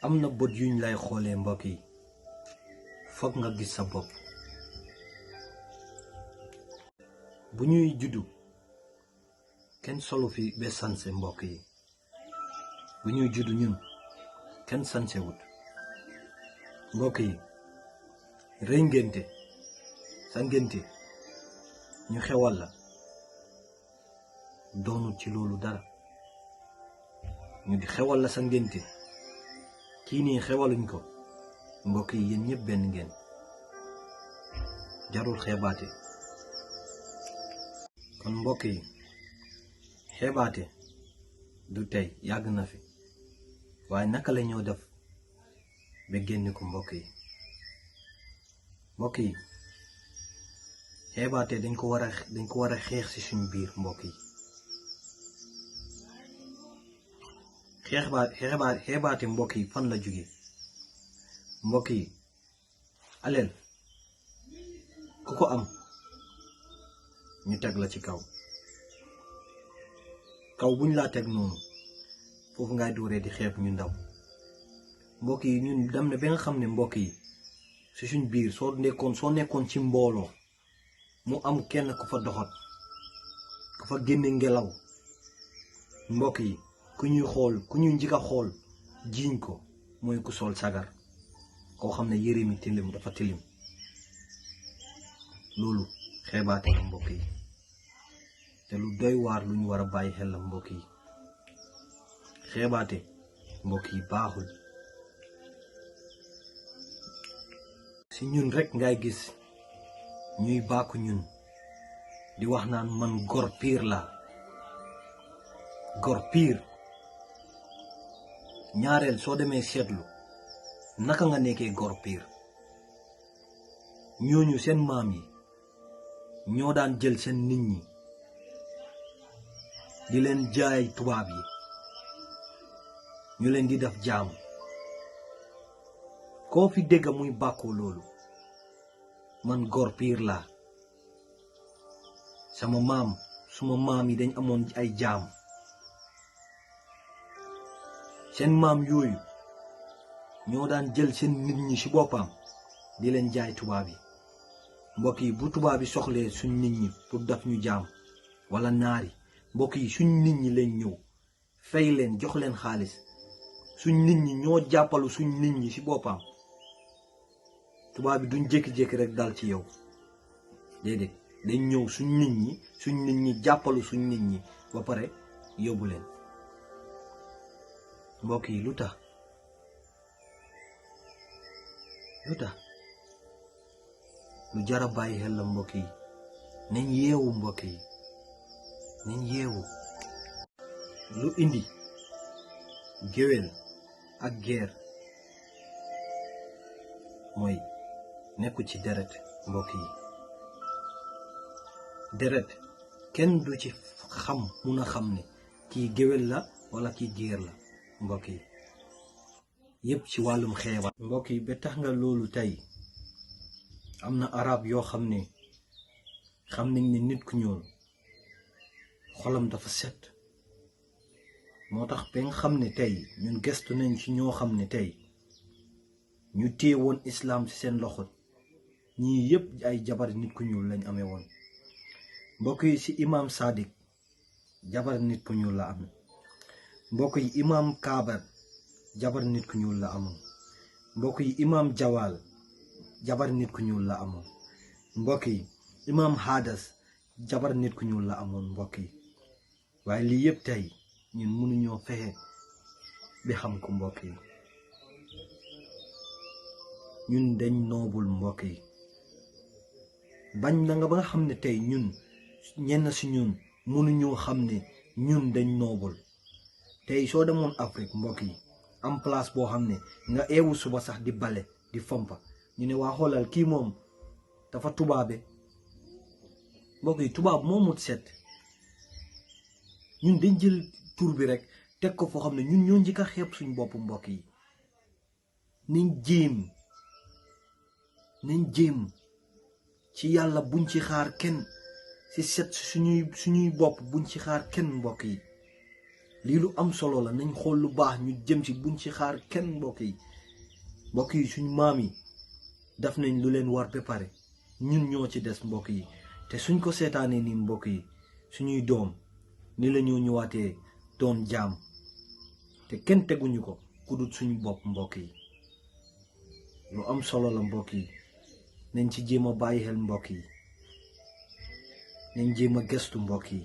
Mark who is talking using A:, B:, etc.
A: am na bët yuñ lay xoolee mbokk yi foog nga gis sa bopp. bu ñuy juddu kenn solu fi ba sanse mbokk yi, bu ñuy juddu ñun kenn sanse wut mbokk yi. rëy ngénte sa ngénte ñu xewal la doonul ci loolu dara. ñu di xewal la sa ngénte kii nii xewaluñ ko mbokk yi, yéen ñëpp benn ngeen, jarul xeebaate. kon mbokk yi xeebaate du tey, yàgg na fi, waaye naka la ñoo def ba génn ko mbokk yi. mbokk yi xeebaate dañ ko war a xeex ci suñu biir mbokk yi. xeebaate mbokk yi fan la jóge mbokk yi? aleel ku ko am ñu teg la ci kaw buñ laa teg noonu foofu ngay dooree di xeeb ñu ndaw mbokk yi. ñun dem na ba nga xam ne mbokk yi ci suñ biir soo nekkoon ci mbooloo mu am kenn ku fa doxat ku fa génne ngelaw mbokk yi, ku ñuy njëkk a xool jiiñ ko mooy ku sol sagar, koo xam ne yére mi tilim dafa tilim. loolu xeebaate la mbokk yi, te lu doy waar lu ñu war a bàyyi xel la mbokk yi. xeebaate mbokk yi baaxul. ci ñun rek ngay gis ñuy bàkku ñun di wax naan man gor piir la, gor piir. ñaareel soo demee seetlu naka nga nekkee gor piir. ñooñu seen maam yi ñoo daan jël seen nit ñi di leen jaay tubaab yi, ñu leen di def jaam. koo fi dégg muy bàkkoo loolu, man gor piir laa. suma maam yi dañ amoon ay jaam. seen maam yooyu ñoo daan jël seen nit ñi ci boppam di leen jaay tubaab yi. mbokk yi bu tubaab yi soxlee suñ nit ñi pour def ñu jaam wala naari, mbokk yi suñ nit ñi leen ñëw fay leen, jox leen xaalis. suñ nit ñi ñoo jàppalu suñ nit ñi ci boppam. tubaab bi duñ jékki-jékki rek dal ci yow, déedéet, dañ ñëw suñ nit ñi jàppalu suñ nit ñi ba pare yóbbu leen. mbokk yi lu tax lu jara bàyyi xel la mbokk yi. nañ yeewu mbokk yi, nañ yeewu. lu indi géwél ak geer mooy nekku ci deret mbokk yi. deret kenn du ci mun a xam ne kii géwél la wala kii geer la mbokk yi. yépp ci wàllum xeebaat mbokk yi. ba tax nga loolu tey am na arab yoo xam ne xam nañ ne nit ku ñuul xolam dafa set. moo tax ba nga xam ne tey ñun gestu nañ ci ñoo xam ne tey ñu téye woon islam ci seen loxo, ñii yépp ay jabar nit ku ñuul lañ amee woon mbokk yi. ci imam Sadik jabar nit ku ñuul la am mbokk yi. imam Kaabar jabar nit ku ñuul la amoon mbokk yi. imam Jawal jabar nit ku ñuul la amoon mbokk yi. imam Hadas jabar nit ku ñuul la amoon mbokk yi. waaye lii yépp tey ñun mënuñoo fexe bi xam ko mbokk yi. ñun dañ noobul mbokk yi. bañ na nga ba nga xam ne tey ñun ñenn ci ñun mënuñoo xam ne ñun dañ noobul. tey soo demoon Afrique mbokk yi, am place boo xam ne nga eewu suba sax di bale di fompa, ñu ne waa xoolal kii moom dafa tubaabe. mbokk yi tubaab moo mut set. ñun dañ jël tur bi rek teg ko foo xam ne ñun ñoo njëkk a xeeb suñ bopp mbokk yi. nañ jéem ci yàlla buñ ci xaar kenn, ci set suñuy bopp buñ ci xaar kenn mbokk yi. lii lu am solo la nañ xool lu baax ñu jëm ci buñ ci xaar kenn mbokk yi suñu maam yi daf nañ lu leen war ba pare ñun ñoo ci des mbokk yi te suñ ko seetaanee nii mbokk yi suñuy doom ni la ñoo ñëwaatee doon jaam te kenn teguñu ko ku dul suñu bopp mbokk yi lu am solo la mbokk yi nañ ci jéem a bàyyi xel mbokk yi nañ jéem a gëstu mbokk yi